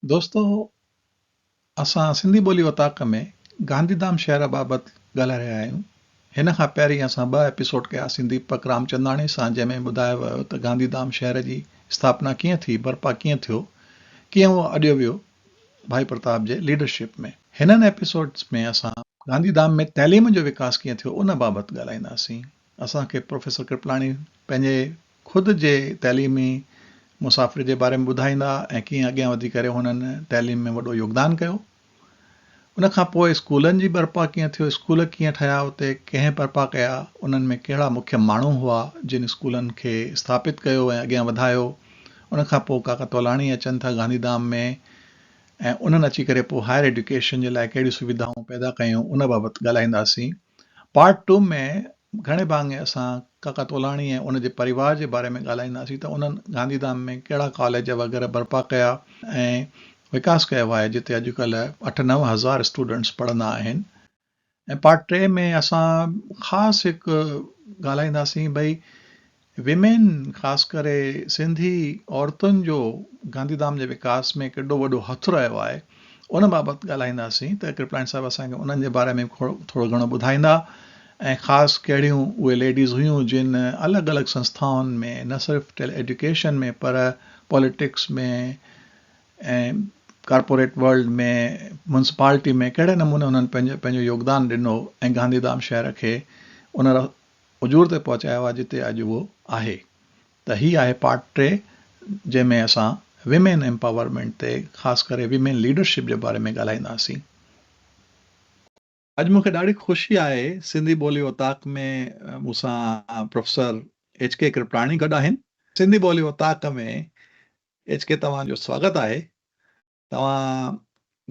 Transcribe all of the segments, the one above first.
دوستو اسان سنڌي ٻولي اوطاق ۾ گانڌيڌام شهر بابت ڳالهائي رهيا آهيون. هن کان پهرين اسان ٻه ايپيسوڊ ڪياسين ديپڪ رامچنداڻي سان جنهن ۾ ٻڌايو ويو ته گانڌيڌام شهر جي اسٿاپنا ڪيئن ٿي، برپا ڪيئن ٿيو، ڪيئن اهو اڏيو ويو ڀائي پرتاب جي ليڊرشپ ۾. هنن ايپيسوڊز ۾ اسان گانڌيڌام ۾ تعليم جو وڪاس ڪيئن ٿيو ان بابت ڳالهائينداسين. اسان کي پروفيسر ڪرپلاڻي پنهنجي خود جي تعليمي مسافري جي باري ۾ ٻڌائيندا ۽ ڪيئن اڳيان وڌي ڪري هنن تعليم ۾ وڏو يوگدان ڪيو. ان کان پوء اسڪولن جي برپا ڪيئن ٿيو، اسڪول ڪيئن ٺهيا، اتي ڪنهن برپا ڪيا، انهن ۾ ڪهڙا مکيه ماڻهو هئا جن اسڪولن کي اسٿاپت ڪيو ۽ اڳيان وڌايو. ان کان پوء ڪاڪا تولاڻي اچن ٿا گانڌيڌام ۾ ۽ انهن اچي ڪري پوء هائر ايڊيوڪيشن جي لاء ڪهڙيون سويڌائون پيدا ڪيون ان بابت ڳالهائينداسين. پارٽ ٽو ۾ گهڻي ڀاڱي اسان ڪاڪا تولاڻي ۽ ان جي پريوار جي باري ۾ ڳالهائينداسين ته انهن گانڌيڌام ۾ ڪهڙا ڪاليج وغيره برپا ڪيا ۽ وڪاس ڪيو آهي جتي اڄڪلهه اٺ 9000 اسٽوڊنٽس پڙهندا آهن ۽ پارٽ ٽي ۾ اسان خاص هڪ ڳالهائينداسين ڀئي ويمين خاص ڪري سنڌي عورتن جو گانڌيڌام جي وڪاس ۾ ڪيڏو وڏو هٿ رهيو آهي ان بابت ڳالهائينداسين ته ڪرپلاڻي صاحب اسان کي انهن جي باري ۾ ٿورو گهڻو ٻڌائيندا ۽ خاص ڪهڙيون اهي ليڊيز هيون جن الڳ الڳ سنسٿائن ۾ نه صرف ايڊيوڪيشن ۾ پر پوليٽڪس ۾ ۽ ڪارپوريٽ ورلڊ ۾ ميونسپالٽي ۾ ڪهڙي نموني انهن پنهنجو پنهنجو يوگدان ڏنو ۽ گانڌيڌام شهر کي ان اجور تي پهچايو آهي جتي اڄ اهو آهي ته هي آهي پارٽ 3 جنهن ۾ اسان ويمين ايمپاورمينٽ تي خاص ڪري ويمين ليڊرشپ جي باري ۾ ڳالهائينداسين. اڄ مون کي ڏاڍي خوشي آهي سنڌي ٻولي اوطاق ۾ مون سان پروفيسر ايڇ ڪي ڪرپلاڻي گڏ آهن. سنڌي ٻولي اوطاق ۾ ايڇ ڪي توهان جو سواگت آهي. توهان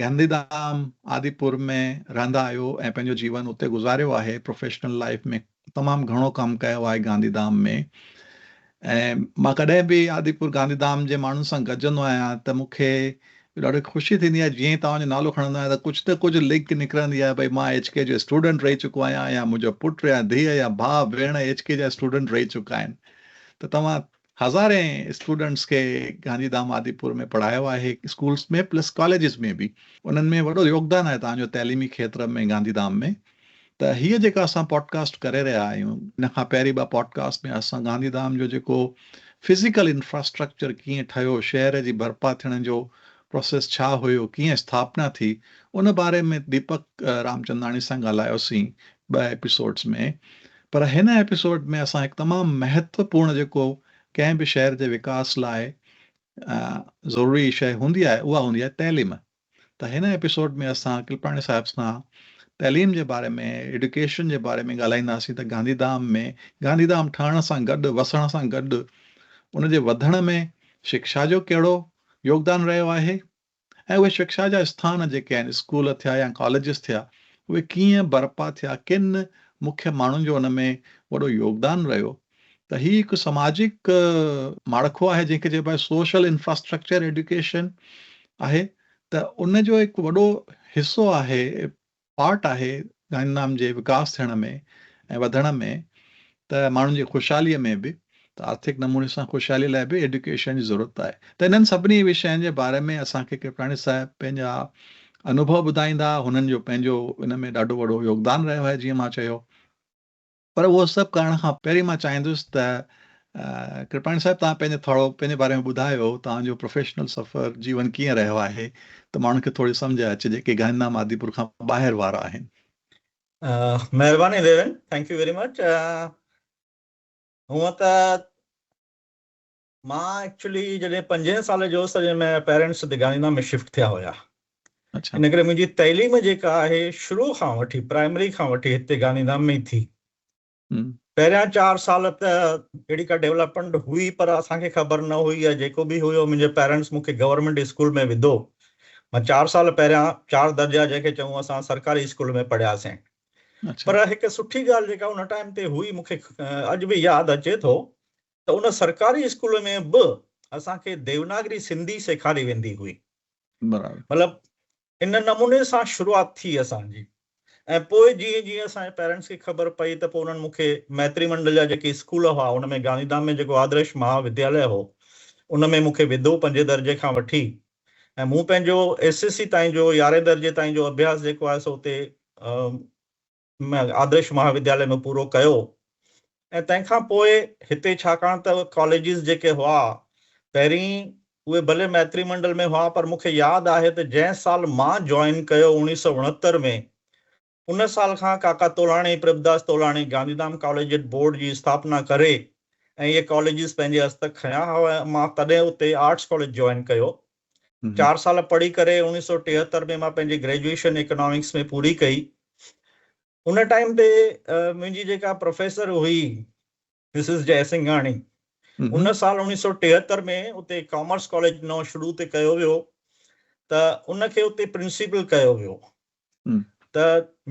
گانڌيڌام آديپور ۾ رهندا آهيو ۽ پنهنجو جيون اتي گذاريو آهي، پروفيشنل لائيف ۾ تمام گهڻو ڪم ڪيو آهي گانڌيڌام ۾ ۽ مان ڪڏهن به آديپور گانڌيڌام جي ماڻهن سان گڏجندو آهيان ته مون کي ڏاڍي خوشي ٿيندي آهي جيئن ئي توهان جو نالو کڻندو آهيان ته ڪجهه نه ڪجهه لنڪ نڪرندي آهي ڀئي مان ايڇ ڪي جو اسٽوڊنٽ رهي چڪو آهيان يا منهنجو پٽ يا ڌيء يا ڀاء ڀيڻ ايڇ ڪي جا اسٽوڊنٽ رهي چڪا آهن ته توهان هزارين اسٽوڊنٽس کي گانڌيڌام آديپور ۾ پڙهايو آهي اسڪولس ۾ پلس ڪاليجز ۾ به انهن ۾ وڏو يوگدان آهي توهان جو تعليمي کيتر ۾ گانڌيڌام ۾ ته هيء جيڪا اسان پوڊڪاسٽ ڪري رهيا آهيون ان کان پهرين ٻه پوڊڪاسٽ ۾ اسان گانڌيڌام جو جيڪو فزيڪل انفراسٽرڪچر ڪيئن ٺهيو شهر جي برپا ٿيڻ جو پروسيس ڇا هيو ڪيئن اسٿاپنا ٿي ان باري ۾ ديپڪ رامچنداڻي سان ڳالهايوسين ٻه ايپيسوڊس ۾ پر هن ايپيسوڊ ۾ اسان هڪ تمام مهتوپورڻ جيڪو ڪنهن به شهر جي وڪاس لاء ضروري شيء هوندي آهي اها هوندي آهي تعليم ته هن ايپيسوڊ ۾ اسان ڪلپاڻي صاحب سان تعليم جي باري ۾ ايڊيوڪيشن جي باري ۾ ڳالهائينداسين ته گانڌيڌام ۾ گانڌيڌام ٺهڻ سان گڏ وسڻ سان گڏ ان جي وڌڻ ۾ شڪشا جو ڪهڙو يوگدان رهيو آهي ۽ اهي شڪشا جا اسٿان جيڪي آهن، اسڪول ٿيا يا ڪاليجز ٿيا، اهي ڪيئن برپا ٿيا، ڪن مکيه ماڻهن جو ان ۾ وڏو يوگدان رهيو ته هي هڪ سماجڪ ماڙکو آهي جنهن کي چئبو آهي سوشل انفراسٽرڪچر ايڊيوڪيشن آهي ته ان جو هڪ وڏو حصو آهي پارٽ آهي گانڌيڌام جي وڪاس ٿيڻ ۾ ۽ وڌڻ ۾ ته ماڻهن جي خوشحالي ۾ به ته آرٿڪ نموني سان خوشحالي لاء به ايڊيوڪيشن جي ضرورت آهي ته انهن سڀني وشين جي باري ۾ اسان کي ڪرپلاڻي صاحب پنهنجا انوڀو ٻڌائيندا هنن جو پنهنجو ان ۾ ڏاڍو وڏو يوگدان رهيو آهي جيئن مان چيو پر اهو سڀ ڪرڻ کان پهرين مان چاهيندس ته ڪرپاڻي صاحب توهان پنهنجي ٿورو پنهنجي باري ۾ ٻڌايو توهان جو پروفيشنل سفر جيون ڪيئن رهيو آهي ته ماڻهن کي ٿوري سمجهه اچي جيڪي گانڌيڌام آديپور کان ٻاهر وارا آهن. مهرباني ديوين thank you very much هونء ته مان ايڪچولي جڏهن پنجين سال جو هوس تڏهن منهنجا پيرنٽس هتي گانڌيڌام ۾ شفٽ ٿيا هيا ان ڪري منهنجي تعليم جيڪا آهي شروع کان وٺي پرائمري کان وٺي هتي گانڌيڌام ۾ ئي ٿي. پهريان 4 سال ته اهڙي ڪا ڊيولپمينٽ هئي پر اسان کي خبر نه هئي يا جيڪو به هيو منهنجي پيرنٽس مون کي گورنمينٽ اسڪول ۾ وڌو. مان 4 سال پهريان 4 درجا جنهن کي چئون اسان سرڪاري اسڪول ۾ پڙهياسين. پر هڪ سٺي ڳالهه جيڪا ان ٽائيم تي هئي مون کي اڄ به ياد اچي ٿو ته ان سرڪاري اسڪول ۾ به اسان کي ديوناگري سنڌي سيکاري ويندي هئي. مطلب ان نموني سان شروعات ٿي اسان جي ۽ پوء جيئن جيئن اسان جي پيرنٽس کي خبر پئي ته پوء انهن مون کي ميتري منڊل جا جيڪي اسڪول هئا ان ۾ گانڌيڌام ۾ جيڪو آدرش مها ودياليه هو ان ۾ مون کي وڌو پنجين درجي کان وٺي ۽ مون پنهنجو ايس ايس سي تائين جو يارهين درجي تائين جو اڀياس جيڪو آهي سو اتي آدرش مهاوديالي ۾ پورو ڪيو ۽ تنهن کان پوء هتي ڇاڪاڻ ته ڪاليجز جيڪي هئا پهرين اهي ڀلي مئتري منڊل ۾ هئا پر مون کي ياد آهي ته جنهن سال مان جوائن ڪيو 1969 ۾ ان سال کان ڪاڪا تولاڻي پرڀداس تولاڻي گانڌيڌام ڪاليجيٽ بورڊ جي اسٿاپنا ڪري ۽ اهي ڪاليجز پنهنجي هستڪ کنيا هئا ۽ مان تڏهن اتي آرٽس ڪاليج جوائن ڪيو. چار سال پڙهي ڪري 1973 ۾ مان پنهنجي گريجوئيشن اڪنامڪس ۾ پوري ڪئي. ان ٽائيم تي منهنجي جيڪا پروفيسر هئي مسز جئسنگهاڻي ان سال 1973 ۾ اتي ڪامرس ڪاليج نئون شروع تي ڪيو ويو ته ان کي اتي پرنسپل ڪيو ويو ته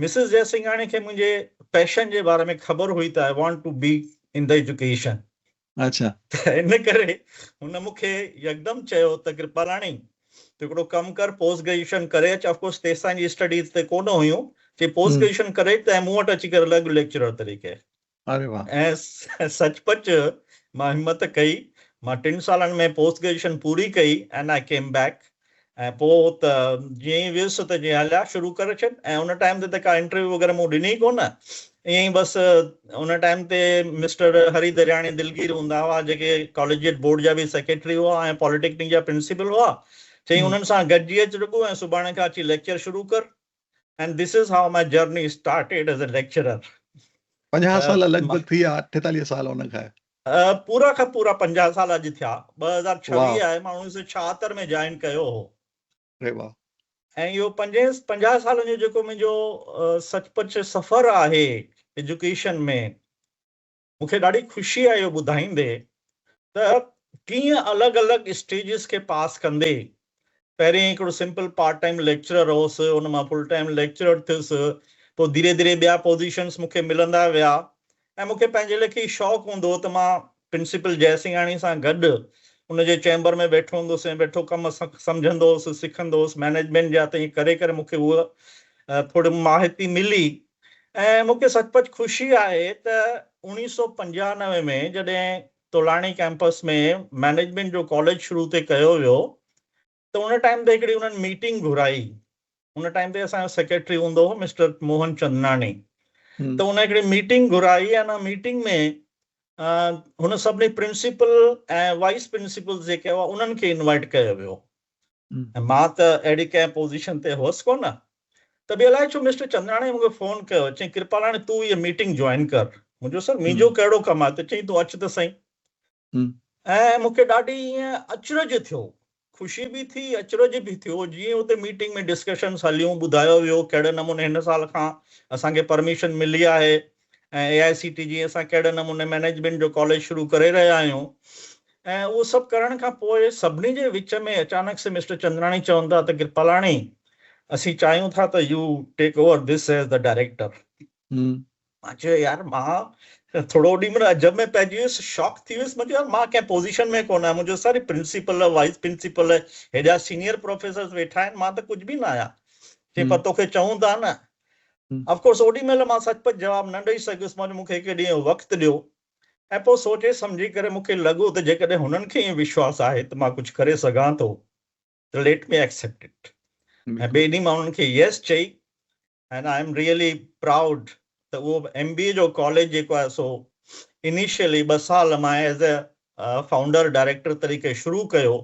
مسز جئسنگهاڻي کي منهنجي پيشن جي باري ۾ خبر هئي ته I want to be in the education. اڇا. ته ان ڪري هن مون کي يڪدم چيو ته ڪرپالاڻي تون هڪڙو ڪم ڪر پوسٽ گريجوئيشن ڪري اچ آف ڪورس تيستائين جي اسٽڊيز تي ڪونه هيون چي پوسٽ گريجوئيشن ڪري اچ ته ۽ مون وٽ اچي ڪري لڳ ليڪچرر طريقي. اري واهه. ۽ سچ پچ مان همت ڪئي مان ٽن سالن ۾ پوسٽ گريجوئيشن پوري ڪئي اينڊ I came back ۽ پوء ته جيئن ئي ويس ته جيئن هليا شروع ڪري ڇڏ ۽ ان ٽائيم تي ته ڪا انٽرويو وغيره مون ڏني ڪونه ائين ئي بس ان ٽائيم تي مسٽر هري درياڻي دلگير هوندا هئا جيڪي ڪاليجيٽ بورڊ جا به سيڪريٽري هئا ۽ پاليٽيڪنڪ جا پرنسپل هئا چيائين انهن سان گڏجي اچ رڳو ۽ سڀاڻي کان اچي ليڪچر شروع ڪر and this is how my journey started as a lecturer. 50 سال لڳ ڀڳ ٿي ويا 48 سال ان کان. پورا کان پورا 50 سال اڄ ٿيا. 2026 آهي مان 1976 ۾ جوائن ڪيو هو. اري واهه. ۽ اهو 50 سالن جو جيڪو منهنجو سچ پچ سفر آهي ايجوڪيشن ۾ مون کي ڏاڍي خوشي آهي اهو ٻڌائيندي ته ڪيئن الڳ الڳ اسٽيجز کي پاس ڪندي پهرين هڪڙو سمپل پارٽ ٽائيم ليڪچرر هوس، ان مان فل ٽائيم ليڪچرر ٿيس، پوء ڌيري ڌيري ٻيا پوزيشنس مون کي ملندا ويا ۽ مون کي پنهنجي ليکي شوق هوندو هو ته مان پرنسپل جئسنگهاڻي سان گڏ ان جي چيمبر ۾ ويٺو هوندو هوس ۽ ويٺو ڪم سمجهندو هوس، سکندو هوس مئنيجمينٽ جا ته ائين ڪري ڪري مون کي اها ٿوري ماهتي ملي ۽ مون کي سچ پچ خوشي آهي ته 1995 ۾ جڏهن تولاڻي ڪئمپس ۾ مئنيجمينٽ جو ڪاليج شروع تي ڪيو ويو ته ان ٽائيم تي هڪڙي انهن ميٽنگ گهرائي ان ٽائيم تي اسان جو سيڪريٽري هوندو هو مسٽر موهن چندناڻي ته ان هڪڙي ميٽنگ گهرائي ۽ ان ميٽنگ ۾ هن سڀني پرنسپل ۽ وائيس پرنسپل جيڪي هئا انهن کي انوائٽ ڪيو ويو ۽ مان ته اهڙي ڪنهن پوزيشن تي هئس ڪونه ته به الائي ڇو مسٽر چندراڻي مون کي فون ڪيو چيائين ڪرپالاڻي تون هيء ميٽنگ جوائن ڪر. مون چيو سر منهنجو ڪهڙو ڪم آهي ته چيائين تون اچ ته سهي. ۽ مون کي ڏاڍي ائين اچرج ٿيو خوشي به ٿي اچرج به ٿيو جيئن اتي ميٽنگ ۾ ڊسڪشنس هليون ٻڌايو ويو ڪهڙي نموني هن سال کان اسان کي پرميشن ملي آهي ۽ اي آء سي ٽي جي اسان ڪهڙي نموني مئنيجمينٽ جو ڪاليج شروع ڪري رهيا آهيون ۽ اهو سڀ ڪرڻ کان پوء سڀني جي وچ ۾ اچانڪ سي مسٽر چندراڻي چون ٿا ته ڪرپالاڻي اسين چاهيون ٿا ته you take over this as the director. مان چيو يار مان ٿورو اوڏي مهل عجب ۾ پئجي ويس شاڪ ٿي ويس مان چيو يار مان ڪنهن پوزيشن ۾ ڪونه آهيان منهنجو ساري پرنسپل وائيس پرنسپل هيڏا سينيئر پروفيسرز ويٺا آهن مان ته ڪجهه به نه آهيان چي پر توکي چئون ٿا نه آف ڪورس اوڏي مهل مان سچ پچ جواب نه ڏئي سگهيس، مان چيو مون کي هڪ ڏينهن جو وقت ڏيو ۽ پوء سوچي سمجهي ڪري مون کي لڳو ته جيڪڏهن هنن کي ائين وشواس آهي ته مان ڪجهه ڪري سگهان ٿو ته ليٽ مي ايڪسيپٽ it ۽ ٻئي ڏينهن مان انهن کي يس چئي and I am really proud ته اهو ايم بي اي جو ڪاليج جيڪو آهي سو انيشلي ٻه سال مان ايز اي فائونڊر ڊائريڪٽر طريقي شروع ڪيو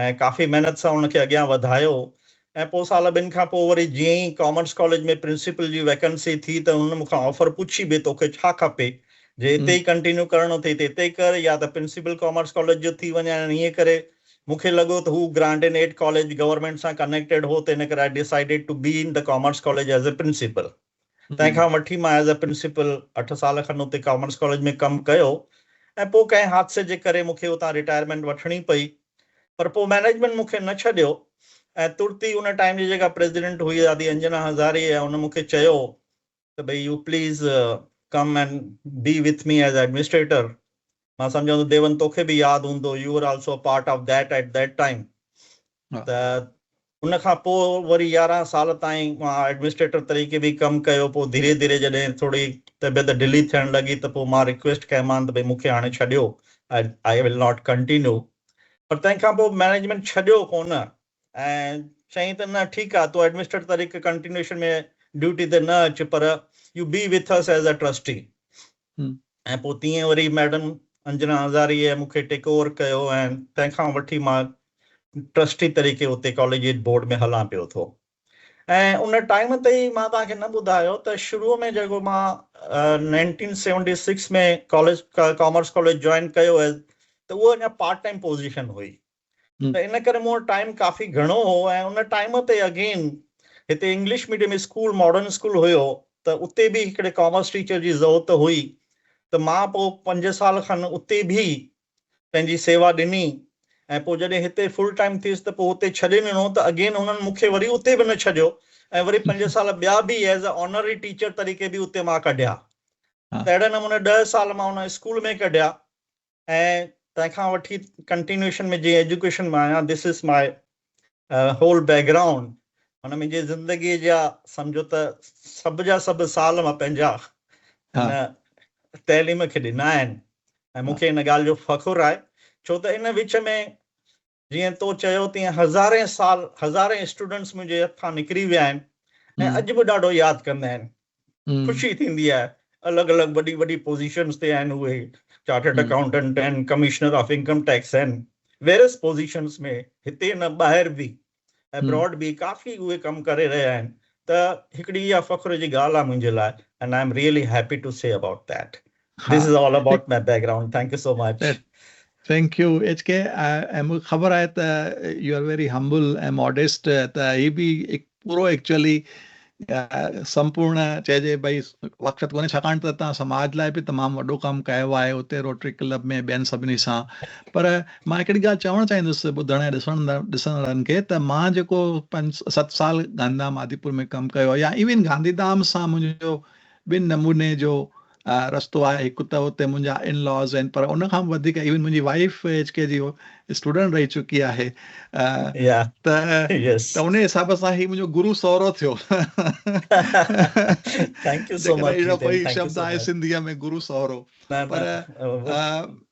۽ ڪافي محنت سان ان کي اڳيان وڌايو ۽ پوء سال ٻن کان پوء وري جيئن ئي ڪامرس ڪاليج ۾ پرنسپل جي ويڪنسي ٿي ته انهن مون کان آفر پڇي به توکي ڇا کپي جي اتي ئي ڪنٽينيو ڪرڻو اٿئي ته اتي ئي ڪر يا ته پرنسپل ڪامرس ڪاليج جو ٿي وڃ ۽ ائين ڪري مون کي لڳو ته هو grant in aid college government سان ڪنيڪٽيڊ هو ته ان ڪري I decided to be in the commerce college as a principal. تنهن کان وٺي مان ايز اي پرنسپل اٺ سال کن اتي ڪامرس ڪاليج ۾ ڪم ڪيو ۽ پوء ڪنهن حادثي جي ڪري مون کي اتان رٽائرمينٽ وٺڻي پئي پر پوء مئنيجمينٽ مون کي نه ڇڏيو ۽ ترت ئي ان ٽائيم جي جيڪا پريزيڊنٽ هئي دادي انجنا هزاري ۽ ان مون کي چيو ته ڀئي you please come and be with me as administrator مان سمجهان ٿو ديون توکي به ياد هوندو you were also part of that at that time ته ان کان پوء وري 11 سال تائين مان ايڊمنسٽريٽر طريقي به ڪم ڪيو پوء ڌيري ڌيري جڏهن ٿوري طبيعت ڍلي ٿيڻ لڳي ته پوء مان رڪويسٽ ڪيمان ته ڀئي مون کي هاڻي ڇڏيو آئي will not continue پر تنهن کان پوء مئنيجمينٽ ڇڏيو ڪونه ۽ چيائين ته نه ٺيڪ آ تون ايڊمنسٽريٽر طريقي ڪنٽينيوشن ۾ ڊيوٽي تي نه اچ پر you be with us as a trustee. ۽ پوء تيئن وري ميڊم انجنا هزاريء مون کي ٽيڪ اوور ڪيو ۽ تنهن کان وٺي مان ٽرسٽي طريقي اتي ڪاليجيٽ بورڊ ۾ هلان پيو ٿو. ۽ ان ٽائيم تي ئي مان توهان کي نه ٻڌايو ته شروع ۾ جيڪو مان nineteen seventy six ۾ college commerce college join ڪيو هيس ته اهو اڃا پارٽ ٽائيم پوزيشن هئي ته ان ڪري مون وٽ ٽائيم ڪافي گهڻو هو ۽ ان ٽائيم تي اگين هتي English medium school modern school هيو ته اتي به هڪڙي ڪامرس ٽيچر جي ضرورت هئي ته مان پوء پنج سال کن اتي به پنهنجي سيوا ڏني ۽ پوء جڏهن هتي فل ٽائيم ٿيس ته پوء اتي ڇڏي ڏنو ته اگين هنن مون کي وري اتي به نه ڇڏيو ۽ وري پنج سال ٻيا به ايز اي آنرري ٽيچر طريقي به اتي مان ڪڍيا ته اهڙي نموني ڏهه سال مان ان اسڪول ۾ ڪڍيا ۽ تنهن کان وٺي ڪنٽينيوشن ۾ جيئن ايجوڪيشن ۾ آهيان this is my whole background معنيٰ منهنجي زندگي جا سمجهو ته سڀ جا سڀ سال مان پنهنجا هن تعليم کي ڏنا آهن ۽ مون کي ان ڳالهه جو فخر آهي ڇو ته ان وچ ۾ جيئن تو چيو تيئن هزارين سال هزارين اسٽوڊنٽس منهنجي هٿان نڪري ويا آهن ۽ اڄ به ڏاڍو ياد ڪندا آهن خوشي ٿيندي آهي الڳ الڳ وڏي وڏي پوزيشنز تي آهن اهي چارٽرڊ اڪائونٽنٽ آهن ڪمشنر آف انڪم ٽيڪس آهن ويريس پوزيشنز ۾ هتي نه ٻاهر به ابراڊ به ڪافي اهي ڪم ڪري رهيا آهن ته هڪڙي اها فخر جي ڳالهه آهي منهنجي لاء and I am really happy to say about that this is all about my background thank you so much. Thank you H K ۽ مون کي خبر آهي ته you are very humble ۽ modest ته هي به هڪ پورو ايڪچوئلي سمپورڻ چئجي ڀئي وقت ڪونهي ڇاڪاڻ ته توهان سماج لاء به تمام وڏو ڪم ڪيو آهي اتي روٽري ڪلب ۾ ٻين سڀني سان پر مان هڪڙي ڳالهه چوڻ چاهيندس ٻڌڻ ۽ ڏسڻ ڏسندڙن کي ته مان جيڪو پنج ست سال گانڌيڌام آديپور ۾ ڪم ڪيو يا ايون گانڌيڌام سان منهنجو ٻن نموني جو رستو آهي هڪ ته اتي منهنجا ان لاز آهن پر ان کان به وڌيڪ ايون منهنجي وائيف ايڇ ڪي جي اسٽوڊنٽ رهي چڪي آهي ته ته ان حساب سان هي منهنجو گرو سهرو ٿيو. Thank you سو مچ اهڙو ڪوئي شبد آهي سنڌيء ۾ گرو سهرو پر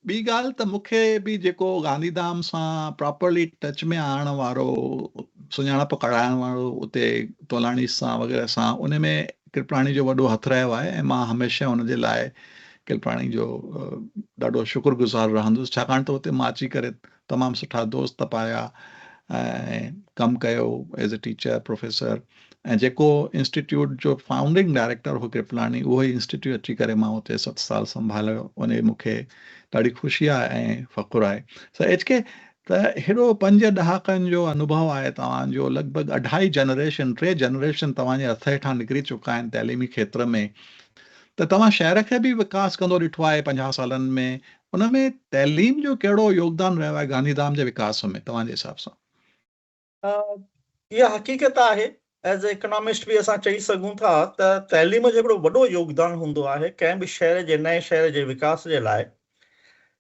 ٻي ڳالهه ته مون کي به جيڪو گانڌيڌام سان پراپرلي ٽچ ۾ آڻڻ وارو سڃاڻپ ڪرائڻ وارو اتي تولاڻي سان وغيره سان ان ۾ ڪرپلاڻي جو وڏو هٿ رهيو آهي ۽ مان هميشه ان جي لاء ڪرپلاڻي جو ڏاڍو شڪر گذار رهندس ڇاڪاڻ ته اتي مان اچي ڪري تمام سٺا دوست پايا ۽ ڪم ڪيو ايز اي ٽيچر پروفيسر ۽ جيڪو انسٽيٽيوٽ جو فائونڊنگ ڊائريڪٽر هو ڪرپلاڻي اهو ئي انسٽيٽيوٽ اچي ڪري مان اتي ست سال سنڀاليو ان مون کي ڏاڍي خوشي آهي ۽ فخر آهي سو ايڇ ڪي ته هيڏو پنج ڏهاڪن جو انوڀو آهي توهان جو، لڳ ڀڳ اڍائي جنريشن، ٽي جنريشن توهان جي هٿ هيٺان نڪري چڪا آهن تعليمي کيتر ۾ ته توهان شهر کي به وڪاس ڪندو ڏٺو آهي 50 سالن ۾ ان ۾ تعليم جو ڪهڙو يوگدان رهيو آهي گانڌيڌام جي وڪاس ۾ توهان جي حساب سان؟ اها حقيقت آهي ايز اي اڪنامسٽ به اسان چئي سگهون ٿا ته تعليم جو هڪڙو وڏو يوگدان هوندو آهي ڪنهن به شهر جي نئين شهر جي وڪاس جي لاء.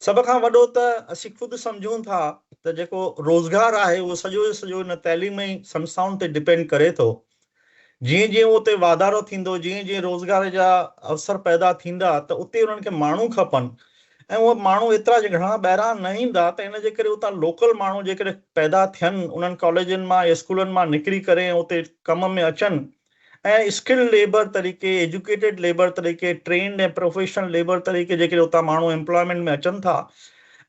سڀ کان وڏو ته اسين خود سمجهون ٿا ته جيڪو روزگار آهي اهو سڄو جو سڄو ان تعليمي سنسٿائن تي ڊپينڊ ڪري ٿو. جيئن جيئن اتي واڌارو ٿيندو، جيئن جيئن روزگار جا اوسر پيدا ٿيندا ته اتي انهن کي ماڻهو کپن ۽ اهي ماڻهو ايترا گهڻا ٻاهران نه ايندا ته ان جي ڪري اتان لوڪل ماڻهو جيڪڏهن پيدا ٿين انهن ڪاليجن مان يا اسڪولن مان نڪري ڪري ۽ اتي ڪم ۾ اچن ۽ اسڪلڊ ليبر طريقي ايجوڪيٽيڊ ليبر طريقي ٽرينڊ ۽ پروفيشنل ليبر طريقي جيڪڏهن اتان ماڻهو ايمپلائمينٽ ۾ اچن ٿا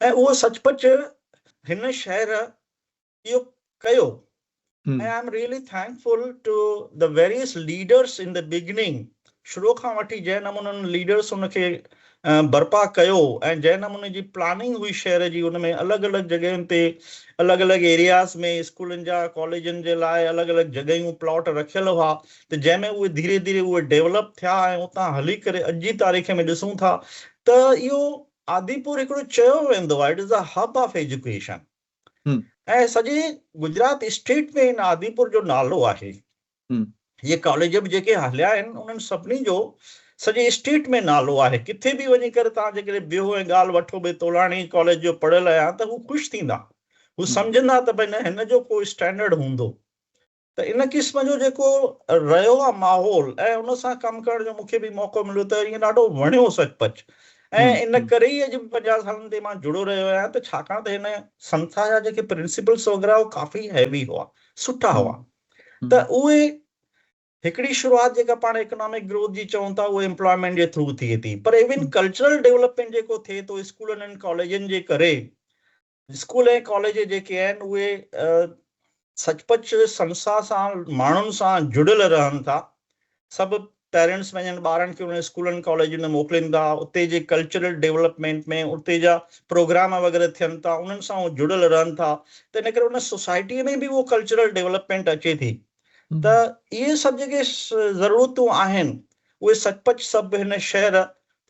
۽ اهو سچ پچ هن شهر اهو ڪيو ۽ I am really thankful to the various leaders in the beginning شروع کان وٺي جنهن نموني انهن ليڊرس ان کي برپا ڪيو ۽ جنهن نموني جي پلاننگ هئي شهر جي ان ۾ الڳ الڳ جڳهين تي الڳ الڳ ايرياز ۾ اسڪولن جا ڪاليجن جي لاء الڳ الڳ جڳهيون پلاٽ رکيل هئا ته جنهن ۾ اهي ڌيري ڌيري اهي ڊيولپ ٿيا ۽ اتان هلي ڪري اڄ جي تاريخ ۾ ڏسون ٿا ته اهو آديپور هڪڙو چيو ويندو آهي it is a hub of education ۽ سڄي گجرات اسٽيٽ ۾ هن آديپور جو نالو آهي. هي ڪاليج به جيڪي هليا آهن انهن سڀني جو سڄي اسٽيٽ ۾ نالو آهي. ڪٿي به وڃي ڪري توهان جيڪڏهن بيهو ۽ ڳالهه وٺو ڀئي تولاڻي ڪاليج جو پڙهيل آهيان ته هو خوش ٿيندا. هو سمجهندا ته ڀئي نه هن جو ڪو اسٽينڊرڊ هوندو. ته ان قسم جو جيڪو رهيو آهي ماحول ۽ ان سان ڪم ڪرڻ جو مون کي به موقعو مليو ته ائين ڏاڍو وڻيو سچ پچ ۽ ان ڪري ئي اڄ به 50 سالن تي مان جڙيو رهيو آهيان ته ڇاڪاڻ ته هن سنسٿا جا جيڪي پرنسپلس وغيره هو ڪافي هيوي هئا، سٺا هئا ته اهي هڪڙي شروعات جيڪا پاڻ اڪنامڪ گروٿ جي چئون ٿا اهو امپلائمينٽ جي ٿرو ٿئي ٿي پر ايون ڪلچرل ڊولپمينٽ جيڪو ٿئي ٿو اسڪولن ۽ ڪاليجن جي ڪري، اسڪول ۽ ڪاليج جيڪي آهن اهي سچ پچ سنسٿا سان ماڻهن سان جڙيل رهن ٿا. سڀ پيرنٽس پنهنجن ٻارن کي انهن اسڪولن ڪاليجن ۾ موڪلين ٿا، اتي جي ڪلچرل ڊولپمينٽ ۾ اتي جا پروگرام وغيره ٿين ٿا انهن سان هو جڙيل رهن ٿا ته ان ڪري ان سوسائٽي ۾ به اهو ڪلچرل ڊولپمينٽ اچي ٿي ته اهي سڀ جيڪي ضرورتون آهن اهي سچ پچ سڀ هن شهر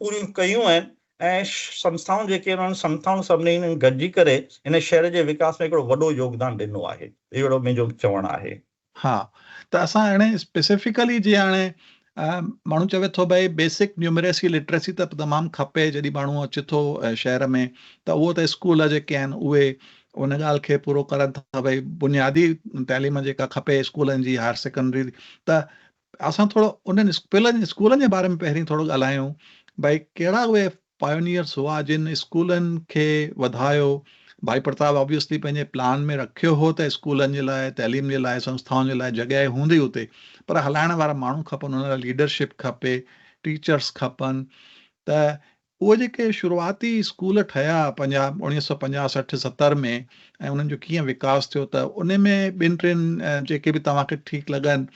پوريون ڪيون آهن ۽ سنسٿائون جيڪي آهن انهن سنسٿائن سڀني گڏجي ڪري هن شهر جي وڪاس ۾ هڪڙو وڏو يوگدان ڏنو آهي اهڙو منهنجو چوڻ آهي. ها ته اسان هاڻي اسپيسيفڪلي جي هاڻي ماڻهو چوي ٿو ڀئي بيسڪ نيومريسي لٽريسي ته تمام کپي جڏهن ماڻهو اچي ٿو شهر ۾ ته اهو ته اسڪول جيڪي آهن اهي ان ڳالهه کي پورو ڪرن ٿا ڀئي بنيادي تعليم جيڪا کپي اسڪولن جي هائر سيڪنڊري ته اسان ٿورو انهن اسڪولن اسڪولن جي باري ۾ پهرين ٿورو ڳالهايون ڀائي ڪهڙا اهي پايونيئرس هئا جن اسڪولن کي وڌايو. ڀائي پرتاب آبويسلي پنهنجي پلان ۾ رکيو هو ته اسڪولن جي لاء تعليم جي لاء سنسٿائن جي لاء جڳهه هوندي اتي پر هلائڻ وارا ماڻهو کپن ان لاء ليڊرشپ کپي ٽيچرس کپن ته اهي جيڪي شروعاتي اسڪول ٺهيا 50، 1950، 60، 70 ۾ ۽ انهن جو ڪيئن وڪاس ٿيو ته ان ۾ ٻن ٽن جيڪي به توهان کي ٺيڪ لڳن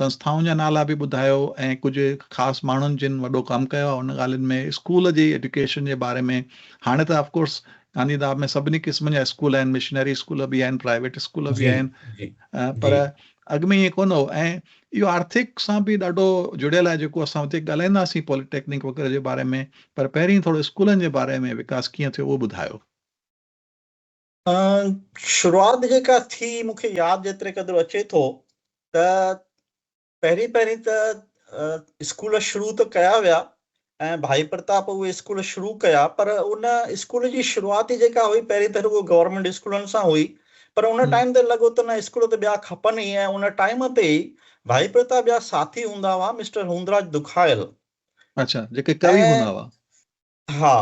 سنسٿائن جا نالا به ٻڌايو ۽ ڪجهه خاص ماڻهن جن وڏو ڪم ڪيو آهي ان ڳالهين ۾ اسڪول جي ايڊيوڪيشن جي باري ۾ هاڻي ته آف ڪورس گانڌي ڌام ۾ سڀني قسمن جا اسڪول آهن مشنري اسڪول به آهن پرائيويٽ اسڪول به آهن پر اڳ ۾ ائين ڪونه هو ۽ اهو آرٿڪ سان به ڏاڍو جڙيل آهي جيڪو اسان وڌيڪ ڳالهائينداسين پولي ٽيڪنڪ وغيره جي باري ۾ پر پهرين ٿورو اسڪولن جي باري ۾ وڪاس ڪيئن ٿيو اهو ٻڌايو. شروعات جيڪا ٿي مون کي ياد جيتري قدر اچي ٿو ته پهرين پهرين ته اسڪول شروع ته ڪيا ويا ۽ ڀائي پرتاپ اهي اسڪول شروع ڪيا پر ان اسڪول جي شروعات ئي جيڪا هئي پهرين ته رڳو گورنمينٽ اسڪولن سان هئي پر ان ٽائيم تي لڳو ته نه اسڪول ته ٻيا کپن ئي ۽ ان ٽائيم تي ئي ڀائي پرتاپ جا ساٿي هوندا هئا مسٽر هوندراج دکايل. اڇا جيڪي ڪوي هوندا هئا. ها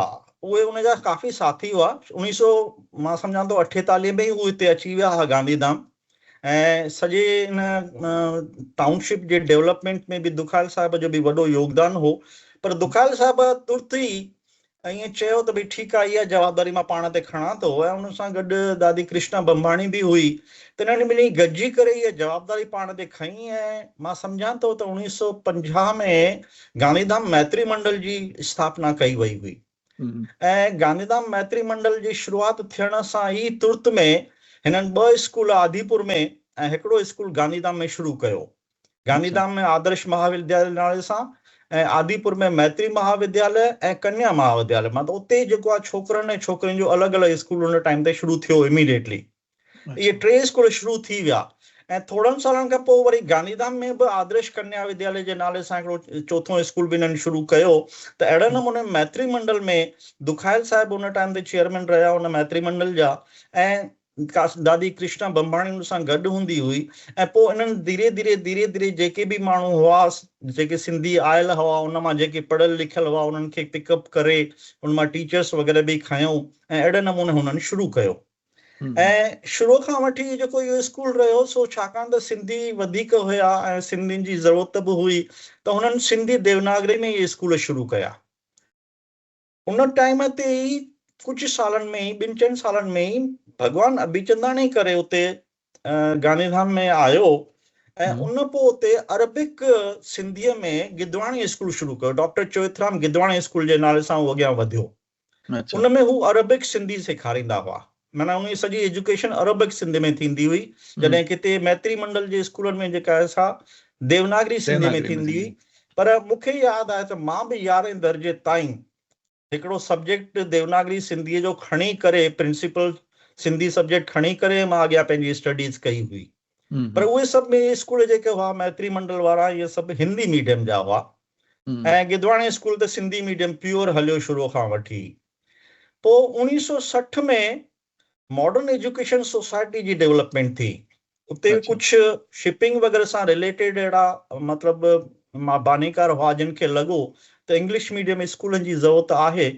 اهي ان جا ڪافي ساٿي هئا. اوڻيهه سو مان سمجهان ٿو اٺيتاليهه ۾ ئي هو هتي اچي ويا هئا گانڌي ڌام ۽ سڄي ان ٽائون شپ جي ڊولپمينٽ ۾ به دکايل صاحب جو به وڏو يوگدان هو پر دکايل صاحب ترت ئي ائين چيو ته ڀئي ٺيڪ آهي اها جوابداري مان پاڻ تي کڻان ٿو ۽ ان سان گڏ دادي ڪرشنا ڀمڀاڻي به هئي ته انهن ٻنهي گڏجي ڪري اها جوابداري پاڻ تي کنئي ۽ مان سمجهان ٿو ته 1950 ۾ گانڌيڌام ميتري منڊل جي اسٿاپنا ڪئي وئي هئي ۽ گانڌيڌام ميتري منڊل جي شروعات ٿيڻ سان ئي ترت ۾ هنن ٻه اسڪول آديپور ۾ ۽ هڪڙو اسڪول گانڌيڌام ۾ شروع ڪيو. گانڌيڌام ۾ آدرش مهاوديالي نالي سان ۽ آديپور ۾ ميتري مهاوديالي ۽ ڪنيا مهاوديالي مان ته اتي جيڪو آهي ڇوڪرن ۽ ڇوڪرين جو الڳ الڳ اسڪول ان ٽائيم تي شروع ٿيو اميڊيٽلي. اهي ٽي اسڪول شروع ٿي ويا ۽ ٿورن سالن کان پوء وري گانڌيڌام ۾ به آدرش ڪنيا وديالي جي نالي سان هڪڙو چوٿون اسڪول به انهن شروع ڪيو ته اهڙي نموني ميتري منڊل ۾ دکايل صاحب ان ٽائيم تي چيئرمين رهيا ان ميتري منڊل جا ۽ دادي ڪرشنا ڀمڀاڻي ان سان گڏ هوندي هئي ۽ پوء انهن ڌيري ڌيري ڌيري ڌيري جيڪي به ماڻهو هئا جيڪي سنڌي آيل هئا ان مان جيڪي پڙهيل لکيل هئا انهن کي پڪ اپ ڪري ان مان ٽيچرس وغيره به کنيو ۽ اهڙي نموني هنن شروع ڪيو. ۽ شروع کان وٺي جيڪو اهو اسڪول رهيو سو ڇاڪاڻ ته سنڌي وڌيڪ هيا ۽ سنڌين جي ضرورت به هئي ته هنن سنڌي ديوناگري ۾ اهي اسڪول شروع ڪيا. ان ٽائيم تي ئي ڪجهه سالن ۾ ئي ٻن چئن سالن ۾ ئي ڀڳوان اڀيچنداڻي ڪري اتي گانڌيڌام ۾ آيو ۽ ان پوء اتي عربڪ سنڌيء ۾ گدواڻي اسڪول شروع ڪيو. ڊاڪٽر چوئٿرام گدواڻي اسڪول جي نالي سان اهو اڳيان وڌيو. ان ۾ هو عربڪ سنڌي سيکاريندا هئا. معنيٰ ان جي سڄي ايجوڪيشن عربڪ سنڌي ۾ ٿيندي هئي. جڏهن ڪٿي ميتري منڊل جي اسڪولن ۾ جيڪا آهي سا ديوناگري سنڌي ۾ ٿيندي هئي. پر مون کي ياد آهي ته مان به يارهين درجي تائين هڪڙو سبجيڪٽ ديوناگري سنڌيء جو کڻي ڪري پرنسپل سنڌي سبجيڪٽ کڻي ڪري مان اڳيان پنهنجي اسٽڊيز ڪئي هئي. پر اهي سڀ اسڪول جيڪي هئا ميتري منڊل وارا اهي سڀ هندي ميڊيم جا هئا. ۽ گدواڻي اسڪول ته سنڌي ميڊيم پيور هليو شروع کان وٺي. پوء 1960 ۾ ماڊرن ايجوڪيشن سوسائٽي جي ڊولپمينٽ ٿي. اتي ڪجهه شپنگ وغيره سان رليٽيڊ اهڙا مطلب بانيڪار هئا جن کي لڳو ته انگلش ميڊيم اسڪولن جي ضرورت آهي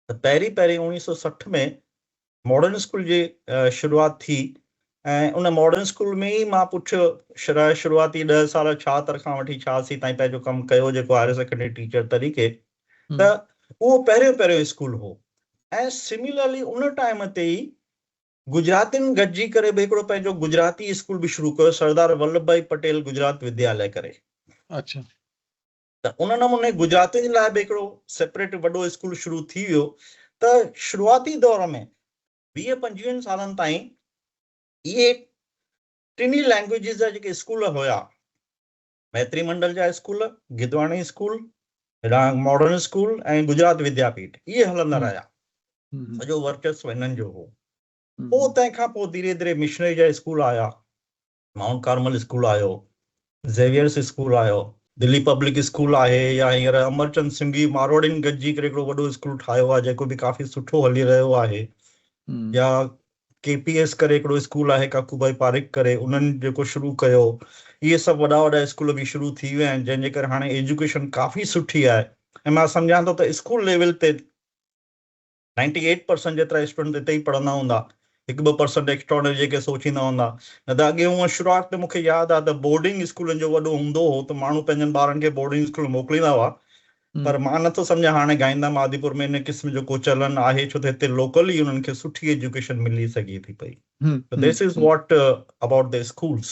ته پهرين پهرين 1960 ۾ ماڊرن اسڪول جي شروعات ٿي ۽ ان ماڊرن اسڪول ۾ ئي مان پٺ شروعاتي 10 سال 76 کان وٺي 86 تائين پنهنجو ڪم ڪيو جيڪو هائر سيڪنڊري ٽيچر طريقي ته اهو پهريون پهريون اسڪول هو ۽ سميلرلي ان ٽائيم تي ئي گجراتين گڏجي ڪري به هڪڙو پنهنجو گجراتي اسڪول به شروع ڪيو سردار ولڀ ڀائي پٽيل گجرات ودياليه ڪري. اڇا. ته ان نموني گجراتين جي لاء به هڪڙو سيپريٽ وڏو اسڪول شروع ٿي ويو ته شروعاتي دور ۾ 20 25 سالن تائين اهي ٽنهي لينگويجز جا جيڪي اسڪول هيا ميتري منڊل جا اسڪول، گدواڻي اسڪول، هيڏانهن ماڊرن اسڪول ۽ گجرات وديا پيٺ اهي هلندا رهيا. سڄو ورچسو انهن جو هو. پوء تنهن کان پوء ڌيري ڌيري مشنري جا اسڪول آيا، مائونٽ ڪارمل اسڪول آيو، زيويئرس اسڪول آيو، دلي پبلڪ اسڪول آهي يا هينئر امرچند سنگهي ماروئڙين گڏجي ڪري هڪڙو وڏو اسڪول ٺاهيو آهي جيڪو به ڪافي سٺو هلي رهيو آهي يا ڪي پي ايس ڪري هڪڙو اسڪول آهي ڪاڪو ڀائي پاريک ڪري انهن جيڪو شروع ڪيو اهي سڀ وڏا وڏا اسڪول به شروع ٿي ويا آهن جنهن جي ڪري هاڻي ايجوڪيشن ڪافي سٺي آهي ۽ مان سمجهان ٿو ته اسڪول ليول تي 98 پرسنٽ جيترا اسٽوڊنٽ اتي ئي پڙهندا هوندا هڪ ٻه پرسنٽ ايڪسٽراڊنري جيڪي سوچيندا هوندا نه ته اڳي هونء شروعات ۾ مونکي ياد آهي ته بورڊنگ اسڪولن جو وڏو هوندو هو ته ماڻهو پنهنجن ٻارن کي بورڊنگ اسڪول موڪليندا هئا پر مان نٿو سمجهان هاڻي گائيندام آديپور ۾ ان قسم جو ڪو چلن آهي ڇو ته هتي لوڪل ئي انهن کي سٺي ايجوڪيشن ملي سگهي ٿي پئي ته this is what about the schools.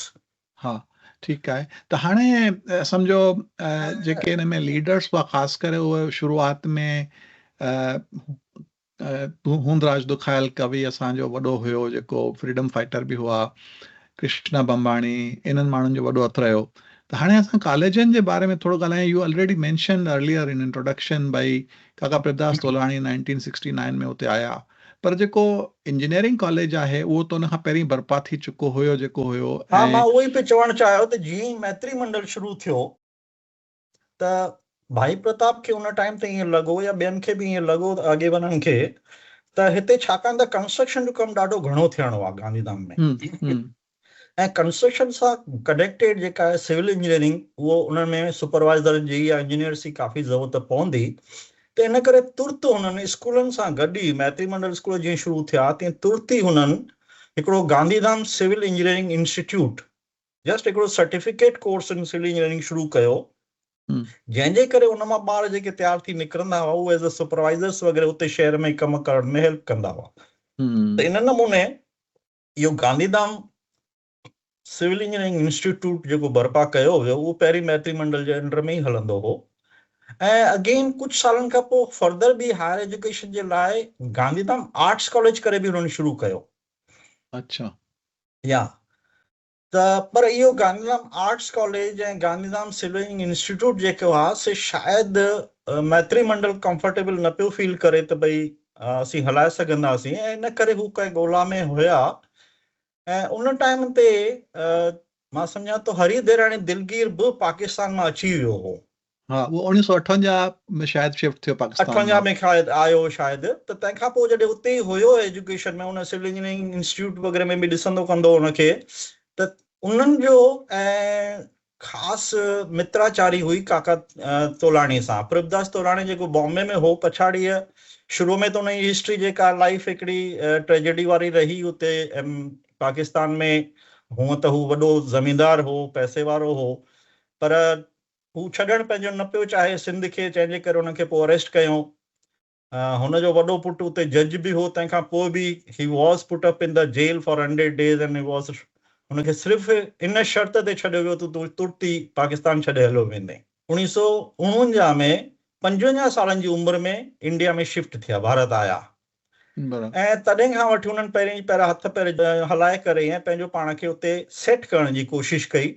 ها ٺيڪ آهي ته هاڻي سمجهو جيڪي ان ۾ ليڊرس هئا خاص ڪري اهي شروعات ۾ هوندراج دکايل ڪوي اسان جو وڏو هيو جيڪو فريڊم فائٽر به هئا، ڪرشنا بمباڻي انهن ماڻهن جو وڏو هٿ رهيو ته هاڻي اسان ڪاليجن جي باري ۾ ٿورو ڳالهايون you already mentioned earlier in introduction ڀائي ڪاڪا پرڀداس تولاڻي 1969 ۾ اتي آيا پر جيڪو انجنيئرنگ ڪاليج آهي اهو ته ان کان پهرين برپا ٿي چڪو هيو جيڪو هيو ها مان اهو ئي پئي چوڻ چاهيو ته جيئن ئي ميتري منڊل شروع ٿيو ته ڀائي پرتاپ کي ان ٽائيم تي ائين لڳو يا ٻين کي به ائين لڳو اڳيوانن کي ته هتي ڇاڪاڻ ته ڪنسٽرڪشن جو ڪم ڏاڍو گهڻو ٿيڻو آهي گانڌيڌام ۾ ۽ ڪنسٽرڪشن سان ڪنيڪٽيڊ جيڪا آهي سول انجنيئرنگ اهو انهن ۾ سپروائزرن جي يا انجنيئرس جي ڪافي ضرورت پوندي ته ان ڪري ترت هنن اسڪولن سان گڏ ئي ميتري منڊل اسڪول جيئن شروع ٿيا تيئن ترت ئي هنن هڪڙو Gandhidham civil engineering institute just هڪڙو certificate course in civil engineering شروع ڪيو جنهن جي ڪري ان مان ٻار جيڪي تيار ٿي نڪرندا هئا اهي ايز اي سپروائزرس وغيره اتي شهر ۾ ڪم ڪرڻ ۾ هيلپ ڪندا هئا ته ان نموني اهو گانڌيڌام سول انجنيئرنگ انسٽيٽيوٽ جيڪو برپا ڪيو ويو اهو پهرين ميتري منڊل جي انڊر ۾ ئي هلندو هو ۽ اگين ڪجهه سالن کان پوء فردر به هائر ايجوڪيشن جي لاء گانڌيڌام آرٽس ڪاليج ڪري به انهن شروع ڪيو. اڇا. يا ته پر اهو Gandhidham arts college ۽ Gandhidham civil engineering institute جيڪي هئا سي شايد ميتري منڊل ڪمفرٽيبل نه پيو فيل ڪري ته ڀئي اسين هلائي سگهنداسين ۽ ان ڪري هو ڪنهن ڳولا ۾ هيا ۽ ان ٽائيم تي مان سمجهان ٿو هري ديراڻي دلگير به پاڪستان مان اچي ويو هو. ها اهو 1958 ۾ شايد شفٽ ٿيو پاڪستان مان. 58 ۾ شايد آيو شايد ته تنهن کان پوء جڏهن اتي ئي هيو ايجوڪيشن ۾ ان سول انجنيئرنگ انسٽيٽيوٽ وغيره ۾ به ڏسندو ڪندو هو ان کي ته انهن جو ۽ خاص متراچاري هئي ڪاڪا تولاڻي سان پرڀداس تولاڻي جيڪو بامبي ۾ هو پڇاڙيء شروع ۾ ته ان جي هسٽري جيڪا لائيف هڪڙي ٽريجڊي واري رهي اتي پاڪستان ۾ هونء ته هو وڏو زميندار هو پئسي وارو هو پر هو ڇڏڻ پنهنجو نه پيو چاهي سنڌ کي جنهن جي ڪري هن کي پوء اريسٽ ڪيائون. هن جو وڏو پٽ اتي جج به هو تنهن کان پوء به he was put up in the jail for hundred days and he was هن کي صرف ان شرط تي ڇڏيو ويو ته تون ترت ئي پاڪستان ڇڏي هليو ويندين. 1949 ۾ 55 سالن جي عمر ۾ انڊيا ۾ شفٽ ٿيا ڀارت آيا. ۽ تڏهن کان وٺي انهن پهرين پيرا هٿ پير هلائي ڪري ۽ پنهنجو پاڻ کي اتي سيٽ ڪرڻ جي ڪوشش ڪئي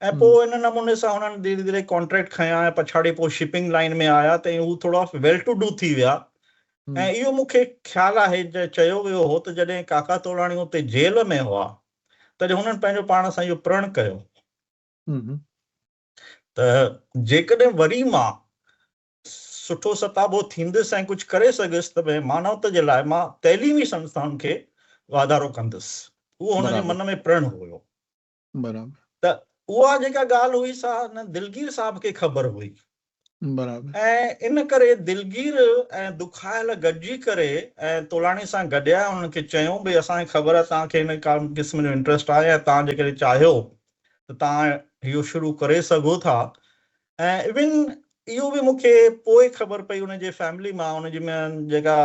۽ پوء ان نموني سان هنن ڌيري ڌيري ڪانٽريڪٽ کنيا ۽ پڇاڙي پوء شپنگ لائين ۾ آيا ته هو ٿورا ويل ٽو do ٿي ويا ۽ اهو مون کي خيال آهي چيو ويو هو ته جڏهن ڪاڪا تولاڻي اتي جيل ۾ هئا تڏهن هنن پنهنجو پاڻ سان اهو پرڻ ڪيو ته جيڪڏهن وري مان سٺو ستابو ٿيندس ۽ ڪجهه ڪري سگهيس ته به مانوت جي لاء مان تعليمي سنسٿائن کي واڌارو ڪندس. اهو هن جي من ۾ پرڻ هيو. برابر. ته اها جيڪا ڳالهه هئي سا نه دلگير صاحب کي خبر هئي. برابر. ۽ ان ڪري دلگير ۽ دکايل گڏجي ڪري ۽ تولاڻي سان گڏيا ۽ انهن کي چيون ڀئي اسان کي خبر آهي توهان کي هن قسم جو انٽريسٽ آهي ۽ توهان جيڪڏهن چاهيو ته توهان اهو شروع ڪري سگهو ٿا ۽ ايون اهو به مون کي پوء خبر پئي ان جي فيملي مان ان جي جيڪا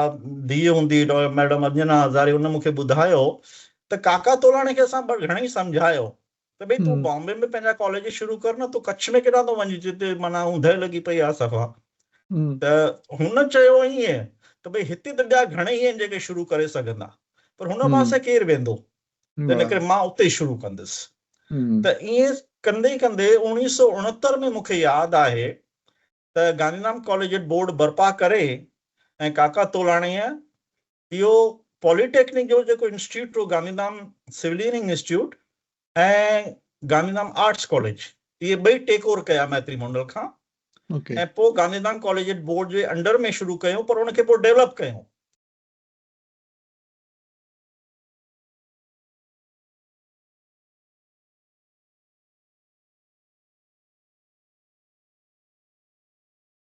ڌيء هوندي ميڊم انجنا هزاري ان مون کي ٻڌايو ته ڪاڪا تولاڻي کي اسان گهڻي سمجهايو ته ڀئي تون بامبي ۾ پنهنجا ڪاليج شروع ڪر نه تون ڪڇ ۾ ڪيڏانهن ٿو وڃين جتي معنيٰ اوندهه لڳي پئي آهي صفا ته هن چيو ائين ته ڀئي هتي ته ٻيا گهڻئي آهن جيڪي شروع ڪري سگهندا پر هن پاسي ڪير ويندو ته ان ڪري مان اتي شروع ڪندس ته ائين ڪندي ڪندي 1969 ۾ مون کي ياد آهي ته گانڌيڌام ڪاليجيٽ بورڊ برپا ڪري ۽ ڪاڪا تولاڻيء اهو پوليٽيڪنڪ جو جيڪو انسٽيٽيوٽ هو Gandhidham civil engineering institute ۽ Gandhidham arts college اهي ٻئي ٽيڪ اوور ڪيا مائتري منڊل کان ۽ پوء گانڌيڌام ڪاليجيٽ بورڊ جي انڊر ۾ شروع ڪيو پر ان کي پوء ڊيولپ ڪيو.